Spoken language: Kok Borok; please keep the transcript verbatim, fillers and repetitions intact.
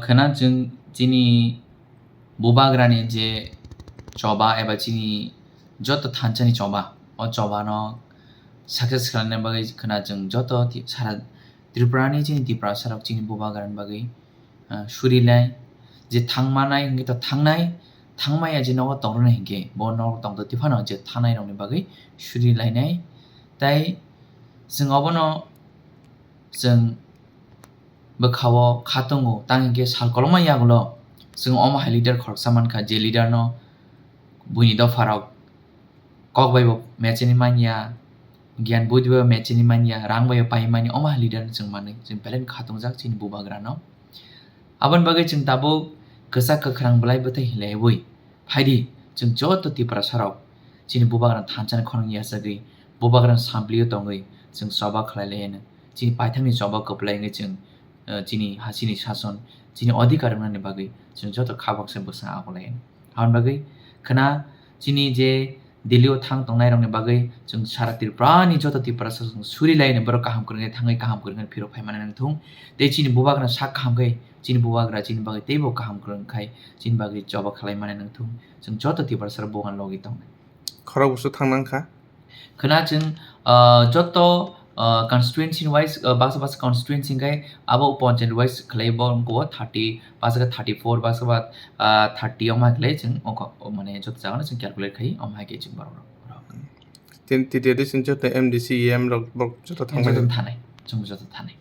Khwna chwng chini bubagrani je choba eba chini joto thansa ni choba, o choba no success khlaina bagwi khwna chwng joto ti-, sara Tripura ni chini Tiprasa rok chini bubagrani bagwi, ah, suri lai je thang manai hwnkhe to thangnai, thang maya je nogo tong rwnai hwnkhe bo nogo tong to tiphano je thangnai rokni bagwi suri lainai. Tai chwng obono chwng bwkhao kha tongo, tang hinkhe sal kolokma yagulo chwng omo hai leader khoroksa mankha, je leader no buini dopharok kok bai bo mecheni manya, giyan budi bai bo mecheni manya, rang bai bo pai manya, omo hai leader no chwng manwi chwng belai kha tongjak chini bubagra no. Aboni bagwi chwng tabuk kwchak kwkhrang bwlai bwthai hinlaiwi phaidi, chwng joto Tiprasa rok chini bubagrano thansa ni khorang yachagwi, bubagrano samplio tongwi chwng choba khlai lai hino. Chini paithakni choba kwplai wngwi chwng, eh, chini hasini sason, chini adhikar wngnani bagwi chwng joto kha baksa bwsa ago lai hino. Aboni bagwi khwna chini je Delhi o thang tongnai rokni bagwi chwng sara Tripura ni joto Tiprasa chwng suri lai hino, borok kaham kwrwngwi thangwi kaham kwrwngwi phirok phai mani nangthung. Tei chini bubagrano sak kaham khe chini bubagra chini bagwi teibo kaham kwrwng khai chini bagwi choba khlai mani nangthung. Chwng joto Tiprasa rok bugan logi tongnai. Khorok bwswk thang nang kha? Khwna chwng, ah, joto, ah, constituency wise, ah, baksa baksa constituency hwnkhe abo panchayat wise khlai bo wngkho thirty, baksa khe thirty four, baksa ba, ah, thirty omo hai khlai chwng ongkha, o mane joto jaga no chwng calculate khai omo hai khe chwng borok rok. Tin, titi adi sing joto M D C, E M rok, borok joto thang Joto mani. Thanai, chwng joto thanai.